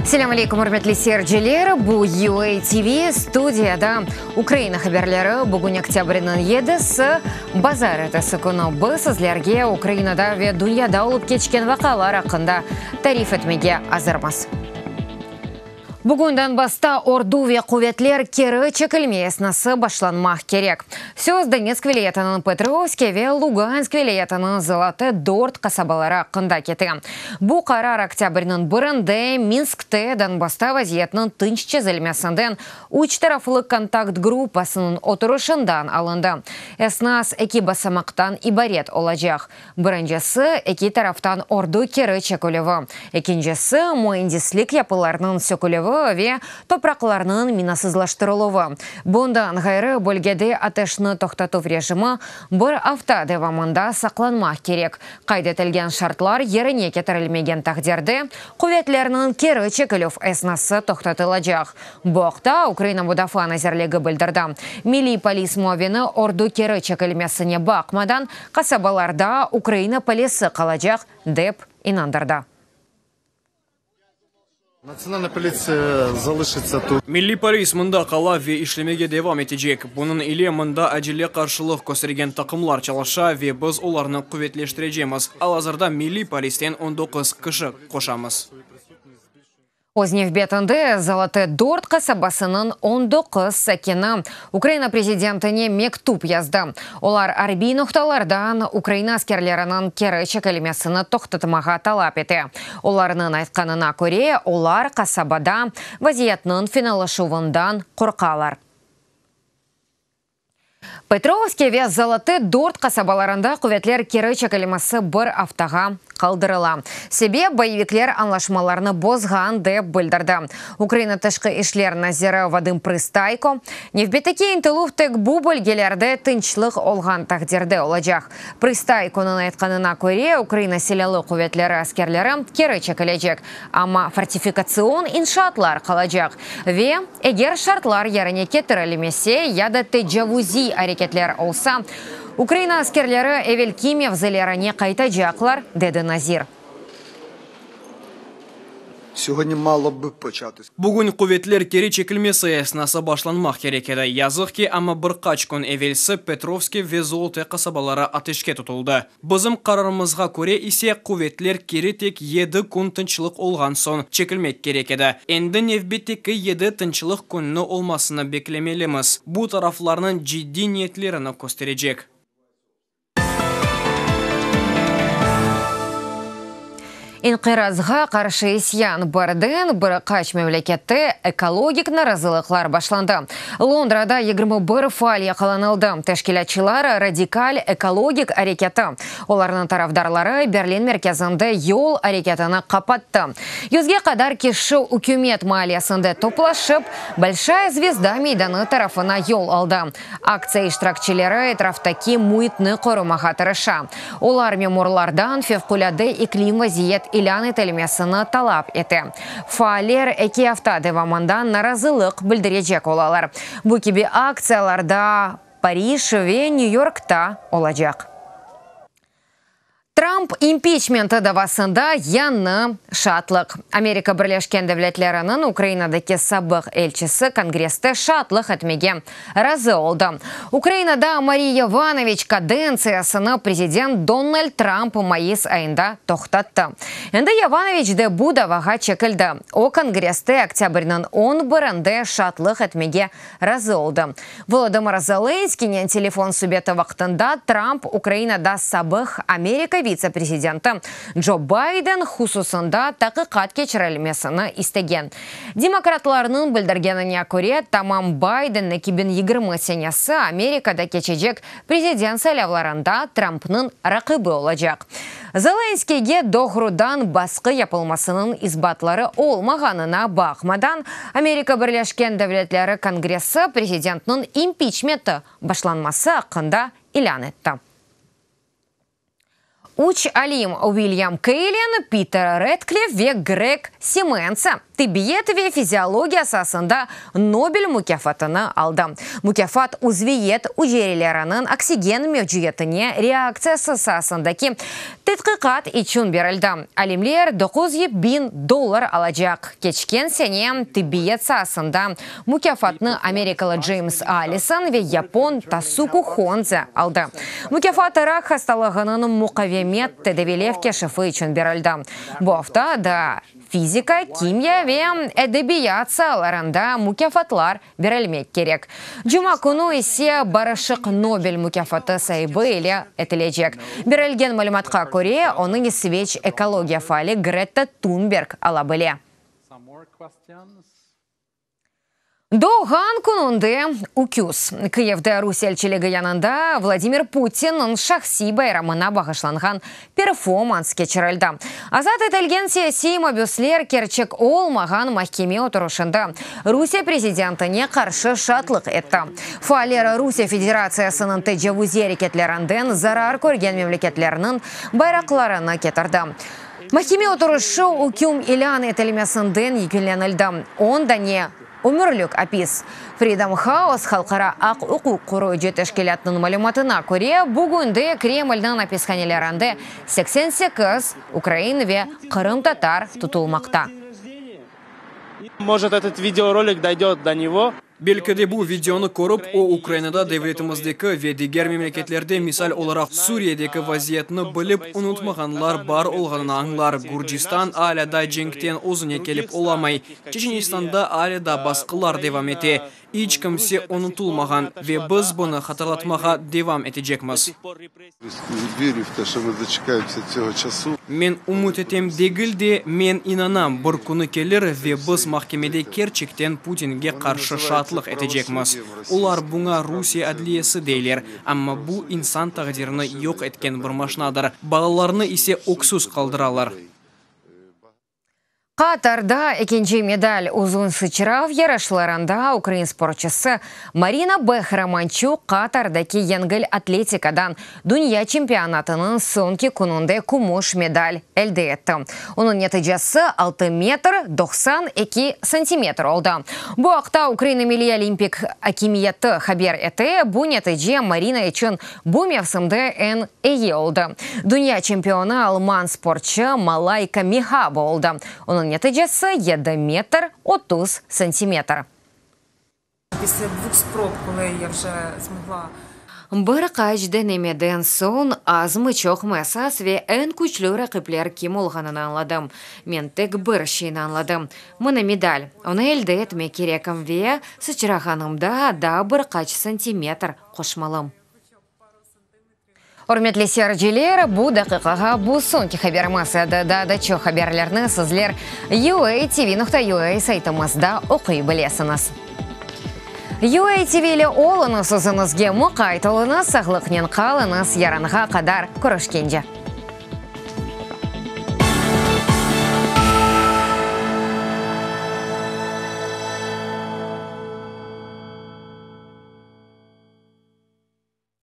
Selâm aleykum, ürmetli seyirciler! Bu UA TV, studiyada Ukraina haberleri. Bugün oktâbrniñ yedisi, bazarertesi künü. Biz sizlerge Ukrainada ve dünyada olıp keçken vaqialar aqqında tarif etmege azırmız. Bugün Donbassta ordu ve quvetler keri çekilme esnası başlanmaq kerek. Söz Donetsk vilâyetiniñ Petrovske ve Lugansk vilâyetiniñ Zolote Dort qasabaları aqqında kete. Bu qarar oktâbrniñ birinde Minskte Donbassta vaziyetniñ tınç çezilmesinden üç taraflı kontakt gruppasınıñ oturışından alındı. Esnas eki basamaqtan ibaret olacaq. Birincisi, eki taraftan ordu keri çekilüvi, ekincisi, müendislik yapılarnıñ sökülüvi ve topraqlarnıñ minasızlaştırıluvı. Bundan ğayrı, bölgede ateşni toqtatuv rejimi bir afta devamında saqlanmaq kerek. Qayd etilgen şartlar yerine ketirilmegen taqdirde, quvetlerniñ keri çekilüv esnası toqtatılacaq. Bu aqta Ukraina Mudafaa nazirligi bildirdi. Milliy polis muavini ordu keri çekilmesine baqmadan, qasabalarda Ukraina polisi qalacaq, dep inandırdı. Natsionalna politsiya zalışıtsâ tut. Milliy polis mında qala ve işlemege devam etecek. Bunıñ ile mında acele qarşılıq köstergen taqımlar çalışa ve biz olarnı quvetleştirecemiz. Al-azırda milliy polisten 19 kişi qoşamız. Öz nevbetinde, Zolote Dort qasabasınıñ 19 sakini Ukraina prezidentine mektüp yazdı. Olar arbiy noqtalardan Ukraina askerleriniñ keri çekilmesini toqtatmağa talap ete. Olarnıñ aytqanına köre, olar qasabada vaziyetniñ fenalaşuvından qorqalar. Petrovske ve Zolote Dort qasabalarında quvetler keri çekilmesi bir aftağa qaldırıla. Sebep, boyevikler añlaşmalarnı bozğan, dep bildirdi Ukraina Tışqı işler naziri Vadım Prıstayko. Nevbetteki ıntıluv tek bu bölgelerde tınçlıq olğan taqdirde olacaq. Prıstaykonıñ aytqanına köre, Ukraina Silâlı quvetleri askerleri keri çekilecek, amma fortifikatsion inşaatlar qalacaq ve, eger şartlar yerine ketirilmese ya da tecavuziy areketler olsa, Ukraina askerleri evelki mevzilerine qaytacaqlar, dedi nazir. Syogodni malo bı poçatıs. Bugün quvetler keri çekilmesi esnası başlanmaq kerek edi. Yazıq ki, amma bir qaç kün evelsi Petrovske ve Zolote qasabaları ateşke tutuldı. Bizim qararımızğa köre ise, quvetler keri tek yedi kün tınçlıq olğan soñ çekilmek kerek edi. Endi nevbetteki yedi tınçlıq kününi olmasını beklemelimiz. Bu, taraflarnıñ ciddiy niyetlerini kösterecek. İnqirazğa qarşı isyan, birden bir qaç memlekette ekologik narazılıqlar başlandı. Londrada 21 faal yaqalanıldı. Teşkilâtçılar, radikal ekologik areketi. Olarnıñ tarafdarları Berlin merkezinde yol areketini qapattı. Yüzge qadar kişi ükümet maallesinde toplaşıp, Bolşaya zvezda meydanı tarafına yol aldı. Aktsiya iştirakçileri etraftaki müitni qorumağa tırışa. Olar memurlardan fevqulâde iklim vaziyet ilân etilmesini talap ete. Faaller eki afta devamında narazılıq bildirecek olalar. Bu kibi aktsiyalar daa Parij ve Nyü-Yorkta olacaq. Tramp impiçmenti davasında yañı şaatlıq. Amerika Birleşken Devletleriniñ Ukrainadaki sabıq elçisi Kongresste şaatlıq etmege razı oldı. Ukrainada Mariya Yovanoviç kadentsiyasını prezident Donald Tramp mayıs ayında toqtattı. Endi Yovanoviç de bu davağa çekildi. O, Kongresste oktâbrniñ on birinde şaatlıq etmege razı oldı. Volodımır Zelenskiynen telefon subeti vaqtında Tramp Ukrainada sabıq Amerika vitse-prezidenti Co Bayden hususında taqiqat keçirilmesini istegen. Demokratlarnıñ bildirgenine köre, tamam Bayden 2020 senesi Amerikada keçecek prezident saylavlarında Trampnıñ raqibi olacaq. Zelenskiyge doğrudan basqı yapılmasınıñ isbatları olmağanına baqmadan, Amerika Birleşken Devletleri Kongressi prezidentniñ impiçmeti başlanması aqqında ilân etti. Üç alim, Uilyam Keylin, Piter Redklif ve Greg Simensa, tibbiyet ve fiziologiya saasında Nobel mukâfatını aldı. Mukâfat uzviyet ücreleriniñ oksigen mevcuyetine reaktsiyası saasındaki tedqiqat içün berildi. Alimler 900 dollar alacaq. Keçken sene tibbiyet saasında mukâfatnı amerikalı Ceyms Allison ve yapon Tasuku Honca aldı. Mukâfat rak hastalığınıñ muqavemet tedaviylev keşifi içün berildi. Bu afta daa fizika, kimya ve edebiyat saalarında mukâfatlar berilmek kerek. Cuma künü ise Barışıq Nobel mukâfatı saibi ile etilecek. Berilgen malümatqa köre, onı İsveç ekologiya faali Greta Tunberg ala bile. Doğğan kününde üküz. Kıyivde Rusiye elçiligi yanında Vladimir Putinniñ şahsiy bayramına bağışlanğan performans keçirildi. Azat etilgen siyasiy mabüsler kerçek olmağan mahkeme oturışında Rusiye prezidentine qarşı şaatlıq etti. Faaller Rusiye Federatsiyasınıñ tecavuziy areketlerinden zarar körgen memleketlerniñ bayraqlarını ketirdi. Mahkeme oturışı üküm ilân etilmesinden yekünlenildi, on dane ömürlik apis. Freedom House halqara aq-uquq qoruyıcı teşkilâtınıñ malümatına köre, bugünde Kremlniñ apishanelerinde 88 ukrain ve qırımtatar tutulmaqta. Может, этот видеоролик дойдет до него. Belki de bu videonı körip, o, Ukrainada devletimizdeki ve diger memleketlerde, misal olaraq Suriyedeki vaziyetni bilip unutmağanlar bar olğanını añlar. Gürcistan alâ da cenkten özüne kelip olamay. Çeçenistanda alâ da basqılar devam ete. İç kimse unutılmağan, ve biz bunı hatırlatmağa devam etecekmiz. Men ümüt etem degil de, men inanam, bir künü kelir ve biz mahkemede kerçekten Putinge qarşı şaatlıq etecekmiz. Olar buña Rusiye adliyesi deyler, amma bu insan taqdirini yoq etken bir maşnadır, balalarnı ise öksüz qaldıralar. Qatarda ekinci medal uzun sıçrav yarışlarında ukrain sportçısı Marina Behramançuk Qatardaki yengil atletikadan dünya çempionatınıñ soñki kününde kümüş medal elde etti. Onıñ neticesi altı metr 92 santimetr oldı. Bu aqta Ukraina Milliy olimpik akimiyeti haber ete. Bu netice Marina içün bu mevsimde eñ eyi oldı. Dünya çempionı alman sportçı Malayka Mihaba oldı. Onıñ neticesi yedi metr 30 santimetr. Bir qaç denemeden soñ azmı-çoqmı esas ve eñ küçlü raqipler kim olğanını añladım. Men tek bir şeyni añladım, mına medal, onı elde etmek kerekim ve sıçrağanımda daa bir qaç santimetr qoşmalım. Ürmetli seyirciler, bu daqiqağa bu soñki haberimiz edi. Daa da çoq haberlerni sizler UATV.UA saytımızda oquy bilesiñiz. UATV ile oluñız, özüñizge muqayt oluñız, sağlıqnen qalıñız, yarınğa qadar körüşkence.